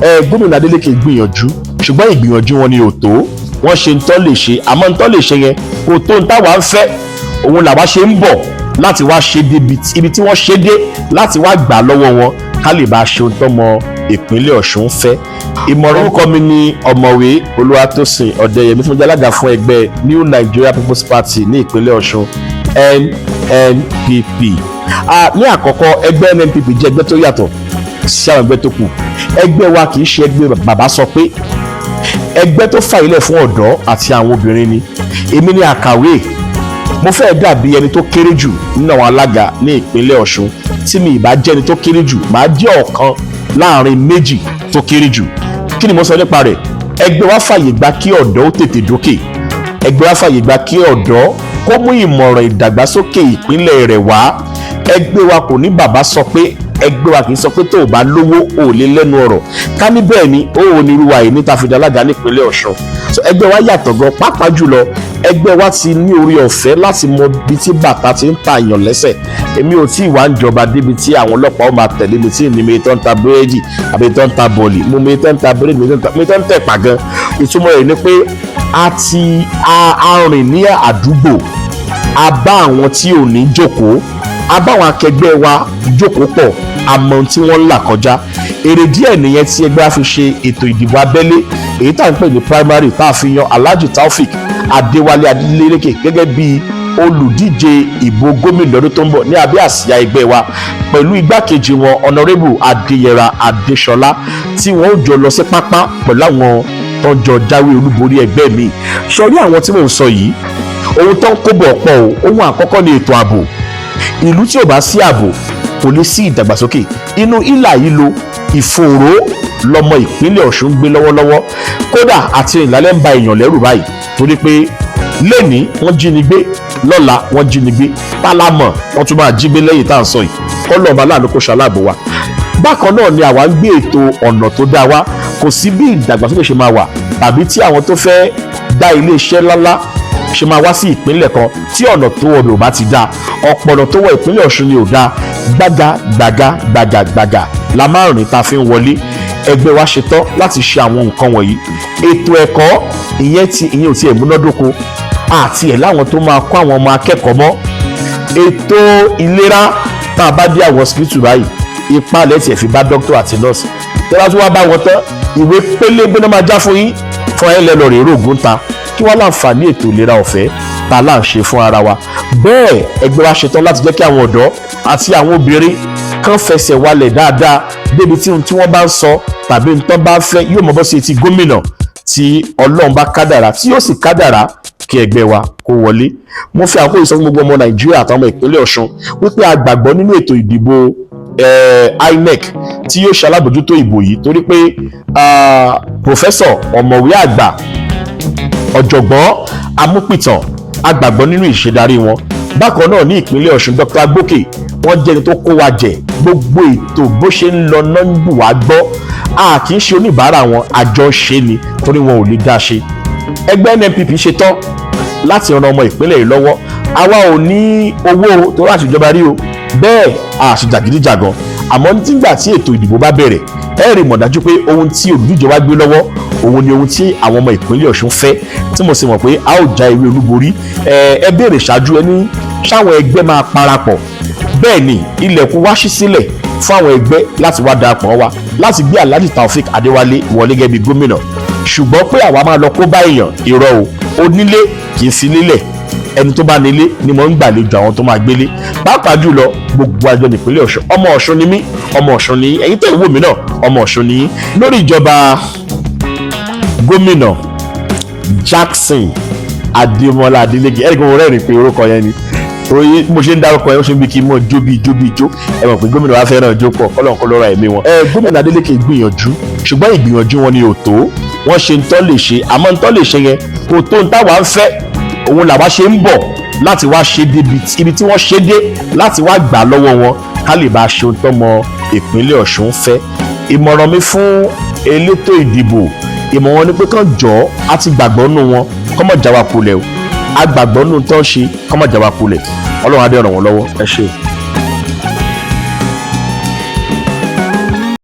Ẹ gómìnà Adeleke gbìyànjú, ṣùgbọ́n ìgbìyànjú wọn ni ò tó. Wọ́n ṣe ń tọ́ lè ṣe, àmọ́ ń tọ́ lè ṣe yẹn kò tó ń táwa ń fẹ́. Òun làwa ṣe ń bọ̀ láti wá ṣe débi ibi tí wọ́n ṣe dé, láti wá gbà lọ́wọ́ wọn, ká lè bá ṣe ohun tọ́mọ ìpínlẹ̀ Ọ̀ṣun fẹ́. Ìmọ̀ràn orúkọ mi ni Ọ̀mọ̀wé Olúwatósìn Ọ̀dẹ́yẹmí, tí mo jẹ́ alága fún ẹgbẹ́ New Nigeria People's Party ní ìpínlẹ̀ Ọ̀ṣun, NNPP. Ní àkọ́kọ́, ẹgbẹ́ NNPP jẹ́ ẹgbẹ́ tó yàtọ̀ sí àwọn ẹgbẹ́ tó kù. Ẹgbẹ́ wa kì í ṣe ẹgbẹ́ bàbá sọ pé, ẹgbẹ́ tó fàyílẹ̀ fún ọ̀dọ́ àti àwọn obìnrin ni. Èmi ni àkàwé, mo fẹ́ dàbí ẹni tó kéré jù nínú àwọn alága ní ìpínlẹ̀ Ọ̀ṣun. Tí mi ìbá jẹ́ ẹni tó kéré jù, màá jẹ́ ọ̀kan láàrin méjì tó kéré jù. Kí ni mo sọ nípa rẹ̀? Ẹgbẹ́ wa fàyè gba kí ọ̀dọ́ ó tètè dókè. Ẹgbẹ́ wa fàyè gba kí ọ̀dọ́ kó mú ìmọ̀ràn ìdàgbàsókè ìpínlẹ̀ rẹ̀ wá. Ẹgbẹ́ wa kò ní bàbá sọ pé. Ẹgbẹ́ wa kì í sọ pé tó o bá lówó, o ò lè lẹ́nu ọ̀rọ̀. Ká ní bẹ́ẹ̀ ni, ó ò ní irú wa yìí níta fi alága nípínlẹ̀ Ọ̀ṣun. So ẹgbẹ́ wa yàtọ̀ gan. Pàápàá jùlọ, ẹgbẹ́ wa ti ní orí ọ̀fẹ́ láti mọ ibi tí bàtà ti ń ta èèyàn lẹ́sẹ̀. Èmi ò tí ì wá ń jọba débi tí àwọn ọlọ́pàá ó máa tẹ̀lé mi tí ní mi tó ń ta búrẹ́dì àbí tó ń ta bọ̀ọ̀lì. Mo mi tó ń ta búrẹ́dì, mi tó ń tẹ̀pà gan. Ìtumọ̀ rẹ̀ ni pé a ti a rìn ní àdúgbò, a bá àwọn tí ò ní jókòó, a bá àwọn akẹgbẹ́ wa jókòó pọ̀, àmọ́ ohun tí wọ́n ń là kọjá. Èrè díẹ̀ nìyẹn tí ẹgbẹ́ wa fi ṣe ètò ìdìbò abẹ́lé, èyí tá à ń pè ní primary, tá a fi yan Alhaji Taofik Adéwálé Adélékè gẹ́gẹ́ bí olùdíje ìbò gómìnà lọ́dún tó ń bọ̀ ní abẹ́ àsíá ẹgbẹ́ wa, pẹ̀lú igbákejì wọn, Honourable Adéyẹra Adéṣọlá, tí wọ́n ó jọ lọ sí pápá pẹ̀lú àwọn tó ń jọ jáwé olúborí ẹgbẹ́ mi. Sọrí àwọn tí mò ń sọ yìí, ohun tó ń kó bọ̀ pọ̀ o. Ohun àkọ́kọ́ ni ètò ààbò. Ìlú tí ò bá sí ààbò, kò lè sí ìdàgbàsókè. Inú ìlà yìí lo ìfòòró lọmọ ìpínlẹ̀ Ọ̀ṣun gbé lọ́wọ́lọ́wọ́. Kódà àti ìlàlẹ́ ń ba èèyàn lẹ́rù báyìí, torí pé lẹ́ni wọ́n jí ni gbé, lọ́la wọ́n jí ni gbé, pálámọ̀ wọ́n tún máa jí gbé lẹ́yìn tá à ń sọ yìí. Kọ́lọ́ ọba láàánú kó ṣaláàbò wa. Bákan náà ni àwa ń gbé ètò ọ̀nà tó dá wa. Kò sí bí ìdàgbàsókè ṣe máa wà, tàbí tí àwọn tó fẹ́ dá ilé iṣẹ́ ńláńlá ṣe máa wá sí ìpínlẹ̀ kan, tí ọ̀nà tó wọ̀ ò bá ti dáa. Ọ̀pọ̀ ọ̀nà tó wọ ìpínlẹ̀ Ọ̀ṣun ni ò dáa. Gbága gbàgà gbàgà gbàgà la máa rìn tá a fi ń wọlé. Ẹgbẹ́ wa ṣetán láti ṣe àwọn nǹkan wọ̀nyí. Ètò ẹ̀kọ́, ìyẹn ti ìyẹn ò tiẹ̀ múnádóko, àti ẹ̀ láwọn tó máa kọ́ àwọn ọmọ akẹ́kọ̀ọ́ mọ́. Ètò ìlera, tá a bá dé àwọn hospital báyìí, ipa lẹ́tì ẹ̀ fi bá dókítà àti nọ́ọ̀sì. Tẹ́ bá tún wá bá wọn tán, ìwé pélébé náà máa já fún yín, fún ẹ lẹ́nu rèé rògùn ta. Kí wọ́n láǹfààní ètò ìlera ọ̀fẹ́ tá a là ń ṣe fún ara wa? Bẹ́ẹ̀ ẹgbẹ́ wa ṣetán láti jẹ́ kí àwọn ọ̀dọ́ àti àwọn obìnrin kàn fẹsẹ̀ walẹ̀ dáadáa, débi tí ohun tí wọ́n bá ń sọ tàbí ohun tó bá ń fẹ́ yóò mọ̀ bọ́ sí etí gómìnà tí Ọlọ́run bá kádàrá, tí yóò sì kádàrá kí ẹgbẹ́ wa kó wọlé. Mo fi àkókò yìí sọ fún gbogbo ọmọ Nàìjíríà àtàwọn ọmọ ìpínlẹ̀ Ọ̀ṣun wípé a gbàgbọ́ nínú ètò ìdìbò INEC tí yóò ṣe alábòjútó ìbò yìí, torí pé Professor, ọ̀mọ̀wé àgbà, ọ̀jọ̀gbọ́n amúpìtàn, a gbàgbọ́ nínú ìṣèdarí wọn. Bákan náà, ní ìpínlẹ̀ Ọ̀ṣun, Dr. Agbókè, wọ́n jẹ́ ẹni tó kó wa jẹ. Gbogbo ètò bó ṣe ń lọ náà ń bù wá gbọ́. A kì í ṣe oníbàárà wọn, àjọ ṣe ni, torí wọn ò lè dá ṣe. Ẹgbẹ́ NNPP ṣe tán láti ran ọmọ ìpínlẹ̀ yìí lọ́wọ́. Àwa ò ní owó tó láti ìjọba rí o, bẹ́ẹ̀ a ṣe jàgídíjàgan. Àmọ́ nígbà tí ètò ìdìbò bá bẹ̀rẹ̀, ẹ rí mọ̀ dájú pé ohun tí olùdíje wa gbé lọ́wọ́, òun ni ohun tí àwọn ọmọ ìpínlẹ̀ Ọ̀ṣun fẹ́, tí mo sì mọ̀ pé a ó já ewé olúborí. Ẹ béèrè ṣáájú, ẹni ṣáwọn ẹgbẹ́ máa parapọ̀. Bẹ́ẹ̀ ni, ilẹ̀kùn wá ṣí sílẹ̀ fún àwọn ẹgbẹ́ láti wá darapọ̀ wá láti gbé Alhaji Taofik Adéwálé wọlé gẹ́gẹ́ bí gómìnà. Ṣùgbọ́n pé àwa máa lọ kó bá èèyàn, irọ́ o. Onílé kì í fi nílẹ̀, ẹni tó bá nílé ni mo ń gbàlejò àwọn tó máa gbélé. Pàápàá jùlọ, gbogbo àjọ nípínlẹ̀ Ọ̀ṣun, ọmọ Ọ̀ṣun ni mí, ọmọ Ọ̀ṣun ni ẹ̀yin tẹ̀ ń wò mí náà, ọmọ Ọ̀ṣun ni yín. Lórí ìjọba gómìnà Jackson Adémọ́lá Adélékè, ẹnì kan mo rẹ́rìn pé orúkọ yẹn ni oye mo ṣe ń dárúkọ yẹn, ó ṣe ń bí kí n mọ̀ jó bí jó bí jó. Ẹ mọ̀ pé gómìnà wa fẹ́ràn jó pọ̀. Kọ́lọ́n kó lọ́ra ẹ̀mí wọn. Ẹ gómìnà Adélékè gbìyànjú, ṣùgbọ́n ìgbìyànjú wọn ni ò tó. Wọ́n ṣe ń tọ́ lè ṣe, àmọ́ ń tọ́ lè ṣe yẹn kò tó ń táwa ń fẹ́. Òun làwa ṣe ń bọ̀ láti wá ṣe débi ibi tí wọ́n ṣe dé, láti wá gbà lọ́wọ́ wọn, ká lè bá ṣe ohun tọ́mọ ìpínlẹ̀ Ọ̀ṣun fẹ́. Ìmọ̀ràn mi fún elétò ìdìbò, ìmọ̀ràn ni pé kán jọ̀ọ́, á ti gbàgbọ́ nù wọn, kán má já wa kulẹ̀ o. A gbàgbọ́ nù tán ṣe, kán má já wa kulẹ̀. Ọlọ́run á dẹ̀ ràn wọ́n lọ́wọ́. Ẹ ṣé o.